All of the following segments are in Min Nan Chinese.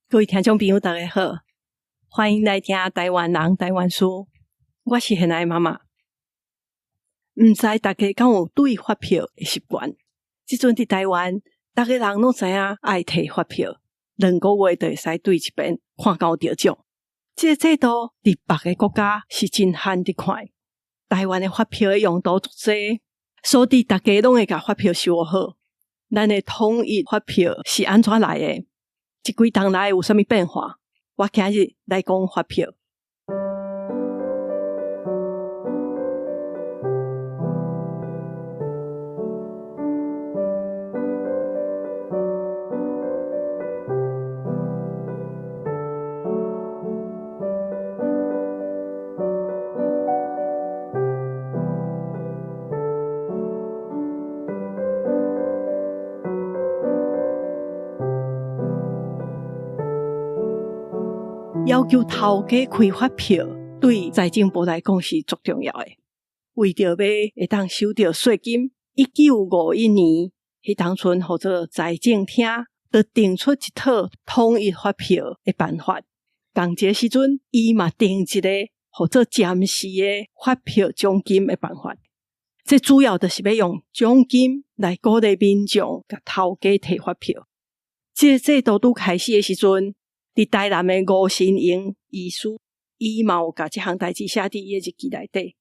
各位聽眾朋友，大家好，歡迎來聽台灣人台灣事。我是現愛媽媽。毋知大家敢有對發票的習慣？這陣佇台灣，逐个人攏知影愛提發票，2個月就會使對一遍，看敢有著獎。這个制度佇別个國家是真罕佇看。台灣的發票的用途足濟，所以逐家攏會共發票收好。咱的統一發票是按怎來的？這幾冬來有啥物變化？我今日來講發票。要求頭家開發票，對財政部來講是足重要的。為著欲會當收著稅金，1951年，彼當陣號做財政廳，就定出一套統一發票的辦法。仝一个時陣，伊嘛定一个號做暫時的發票獎金的辦法。這主要就是欲用獎金來鼓勵民眾共頭家提發票。這个制度拄開始的時陣，佇台南的吳新榮醫師，伊嘛有共這項代誌寫佇伊的日記內底。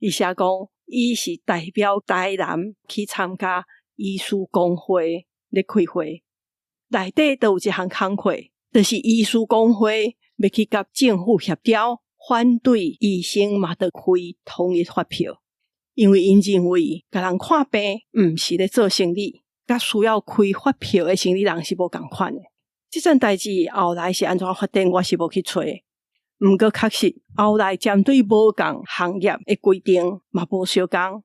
伊寫講，伊是代表台南去參加醫師公會咧開會，內底就有一項工課，就是醫師公會欲去佮政府協調，反對醫生嘛著開統一發票，因為𪜶認為共人看病毋是咧做生理，佮需要開發票的生理人是無仝款的。這件代誌後來是按怎發展，我是無去揣。毋過確實後來針對無仝行業的規定嘛無相仝。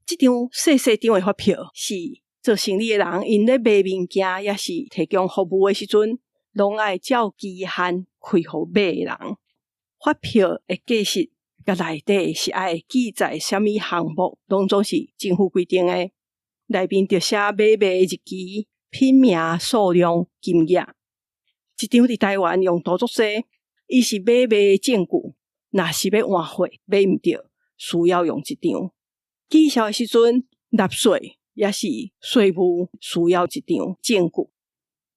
這張細細張的發票是做生理的人，𪜶咧賣物件，抑是提供服務的時陣，攏愛照期限開予買的人。發票的格式佮內底是愛記載啥物項目，攏總是政府規定的。內面著寫買賣的日期、品名、數量、金額。這張佇台灣用途足濟，伊是買賣的證據，若是欲換貨買毋著，需要用這張。寄銷的時陣納稅，抑是稅務需要這張證據。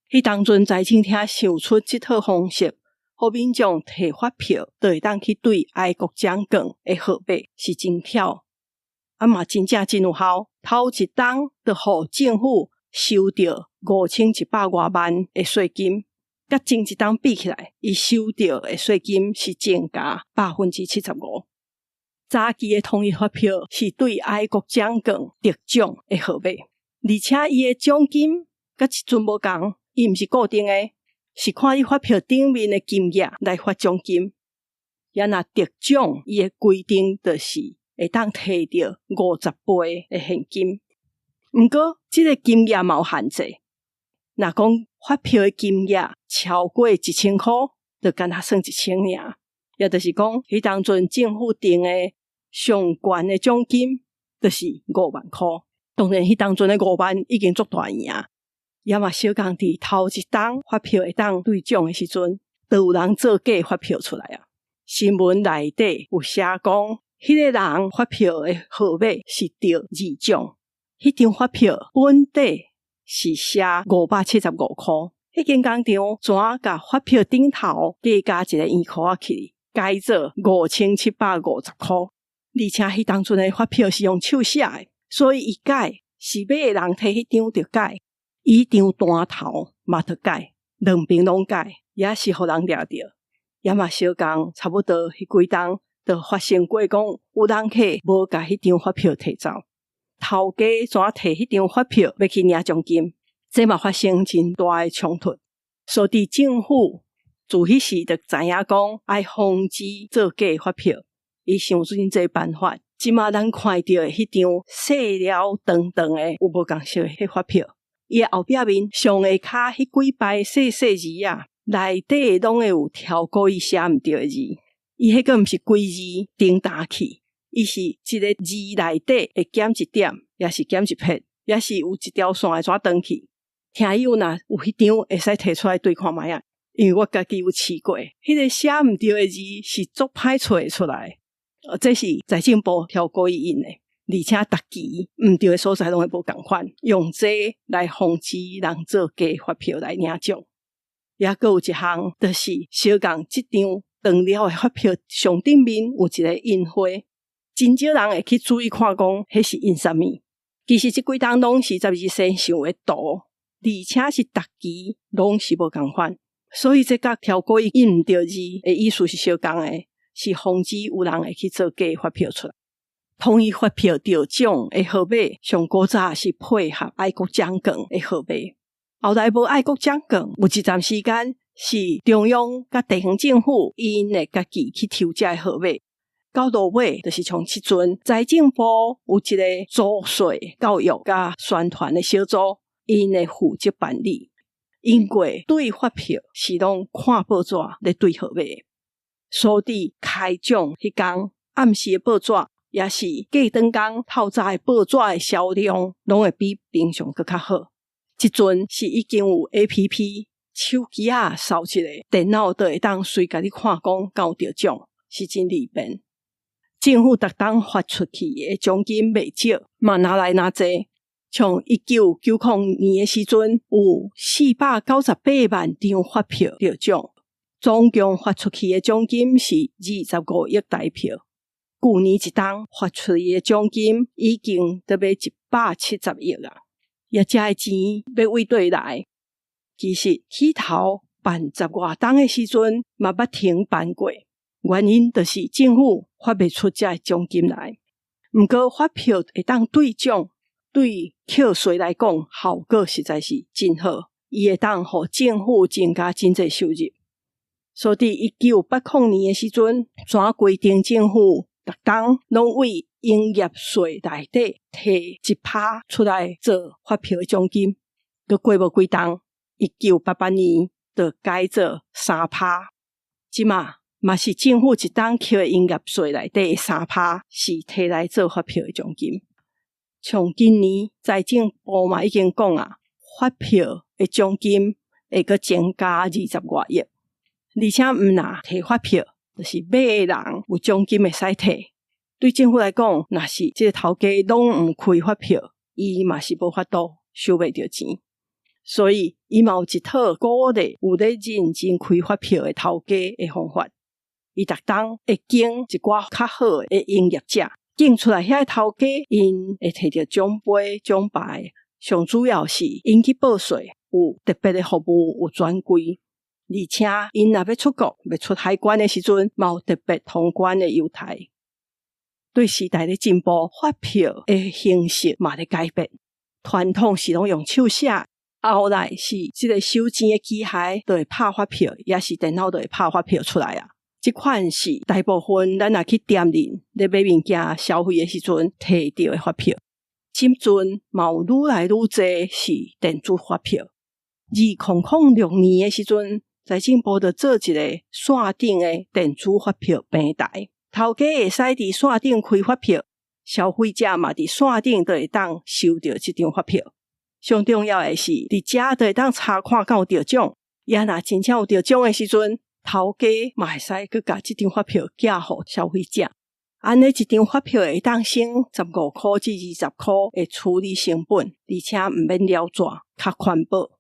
彼當陣財政廳想出這套方式，予民眾提發票，就會當去對愛國獎券的號碼，是真巧。啊嘛真正真有效，頭一冬就予政府收著5100外萬的稅金，佮前一冬比起來，伊收著的稅金是增加75%。早期的統一發票是對愛國獎券得獎的號碼，而且伊的獎金佮這陣無仝，伊毋是固定的，是看你發票頂面的金額來發獎金。也若得獎，伊的規定就是會當提著50倍的現金。毋過，這个金額嘛有限制。若講發票的金額超過1000箍，就敢若算1000爾。也就是講，彼當陣政府定的上懸的獎金，就是5萬箍。當然，彼當陣的5萬已經足大圓啊。也嘛相仝佇頭一冬發票會當兌獎的時陣，就有人做假發票出來啊。新聞內底有寫講，彼个人發票的號碼是得二獎，彼張發票本底是寫575箍。彼間工廠怎共發票頂頭加加一個圓箍仔去，改做5750箍。而且彼當陣的發票是用手寫的，所以伊改是買的人提彼張就改，伊張單頭嘛著改，兩邊攏改，也是予人掠著。也嘛相仝，差不多彼幾冬就發生過講有人客無共彼張發票提走，頭家怎提彼張發票欲去領獎金，這嘛發生真大的衝突。所以政府自彼時就知影講愛防止做假發票，伊想出真濟辦法。這馬咱看著的彼張細了長長的有無仝色的彼發票，伊的後壁面上下跤彼幾排細細字仔。內底攏會有超故意寫毋著的字，伊彼個毋是規字頂打去，伊是一个字內底會減一點，抑是減一撇，抑是有一條線會怎斷去。聽友若有彼張會使提出來對看覓仔，因為我家己有試過，彼個寫毋著的字是足歹揣會出來。這是財政部調故意印的，而且逐期毋著的所在攏會無仝款，用這來防止人做假發票來領獎。猶閣有一項，就是相仝這張長了的發票上頂面有一个印花，真少人會去注意看講，彼是印啥物。其實這幾冬攏是十二生肖的圖，而且是逐期攏是無仝款，所以這佮調故意印毋著字的意思是相仝的，是防止有人會去做假發票出來。統一發票得獎的號碼，上古早是配合愛國獎券的號碼。後來無愛國獎券，有一段時間是中央佮地方政府𪜶會家己去抽這个號碼。到落尾，就是像這陣財政部有一个租稅教育佮宣傳的小組，𪜶會負責辦理。因為對發票是攏看報紙咧對號碼，所以開獎彼工暗時的報紙，抑是隔轉工透早的報紙的銷量，攏會比平常閣較好。這陣是已經有 APP，手機仔掃一下，電腦就會當隨共你看講敢有得獎，是真利便。政府逐冬發出去的獎金袂少，嘛若來若濟。像1990年的時陣，有498萬張發票得獎，總共發出去的獎金是25億台票。舊年一冬發出去的獎金已經著欲170億啊！抑這个錢欲佗佗來？其實起頭辦十外冬的時陣，嘛捌停辦過，原因就是政府發袂出這个獎金來。毋過發票會當兌獎，對扣稅來講效果實在是真好，伊會當予政府增加真濟收入。所以佇1980年的時陣，怎規定政府逐冬攏為營業稅內底提1趴出來做發票的獎金，閣過無幾冬，1988年就改做3趴。這馬嘛是政府一冬扣的營業稅內底的3趴是提來做發票的獎金。像今年財政部嘛已經講啊，發票的獎金會閣增加20外億，而且毋若提發票，就是買的人有獎金會使提。對政府來講，若是這个頭家攏毋開發票，伊嘛是無法度收袂著錢。所以，伊嘛有一套鼓勵有咧認真開發票的頭家的方法。伊逐冬會揀一寡較好的營業者，揀出來遐个頭家，𪜶會提著獎杯獎牌。上主要是𪜶去報稅有特別的服務，有專櫃。而且，𪜶若欲出國、欲出海關的時陣，嘛有特別通關的優待。對時代咧進步，發票的形式嘛咧改變。傳統是攏用手寫，後來是這个收錢的機械就會拍發票，抑是電腦就會拍發票出來啊。這款是大部分咱若去店裡咧買物件消費的時陣提著的發票。這陣嘛有愈來愈濟是電子發票。2006年的時陣，財政部就做一个線頂的電子發票平台。頭家會使佇線頂開發票，消費者嘛佇線頂就會當收著這張發票。上重要的是，佇遮就會當查看敢有得獎。抑若真正有得獎的時陣，頭家嘛會使閣共這張發票寄予消費者。按呢一張發票會當省15箍至20箍的處理成本，而且毋免了紙，較環保。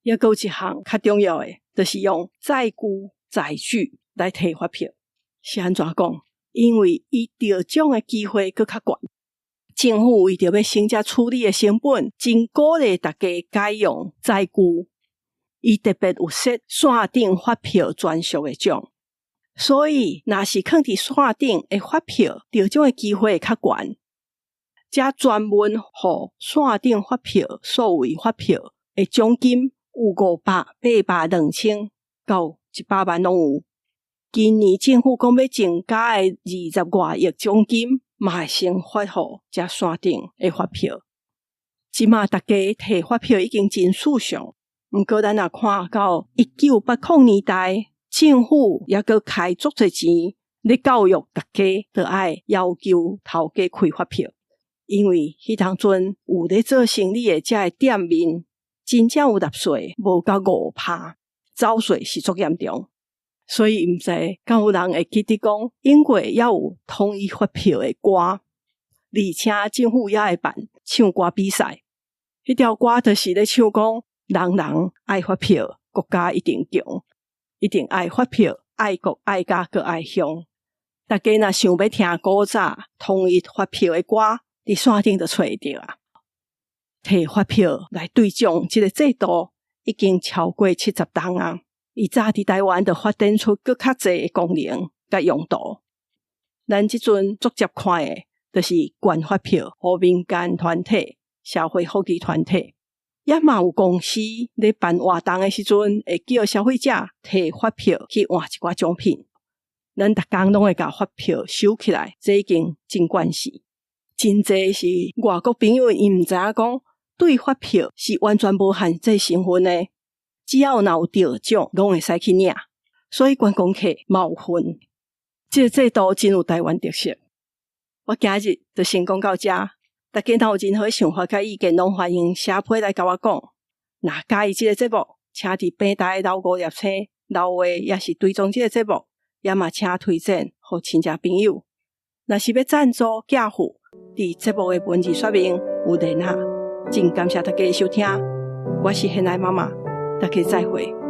猶閣有一項較重要的，就是用載具載具來提發票。是按怎講？因為伊得獎的機會閣較懸。政府為著欲省這處理的成本，真鼓勵大家改用載具。伊特別有設線頂發票專屬的獎，所以若是囥佇線頂的發票，得獎的機會會較懸。這專門予線頂發票、數位發票的獎金有500、800、2000到100萬攏有。今年政府講欲增加的20外億獎金，嘛會先發予這線頂的發票。這馬大家提發票已經真順暢，毋過咱若看到1980年代，政府猶閣開足濟錢咧教育大家，著愛要求頭家開發票，因為彼當陣有咧做生理的這个店面，真正有納稅無到5%，走稅是足嚴重。所以毋知敢有人會記得講，英國猶有統一發票的歌，而且政府也會辦唱歌比賽。彼條歌就是咧唱講，人人愛發票，國家一定強，一定愛發票，愛國愛家閣愛鄉。大家若想欲聽古早統一發票的歌，佇線頂就揣會著啊。提發票來兌獎這个制度已經超過70冬啊！伊早佇台灣就發展出閣較濟的功能佮用途。咱這陣足捷看的，就是捐發票予民間團體、社會福利團體，也嘛有公司咧辦活動的時陣，會叫消費者提發票去換一寡獎品。咱逐工攏會共發票收起來，這已經真慣勢。真濟是外國朋友，𪜶毋知影講，兌發票是完全無限制身份的，只要若有得獎，攏會使去領。所以觀光客嘛有份。這个制度真有台灣特色。我今日就先講到遮，大家若有任何想法佮意見，攏歡迎寫批來共我講。若佮意這个節目，請佇平台留五粒星，留話抑是追蹤這个節目，也嘛請推薦予親戚朋友。若是欲贊助寄付，佇節目的文字說明有連結。真感謝大家的收聽，我是現愛媽媽，大家再會。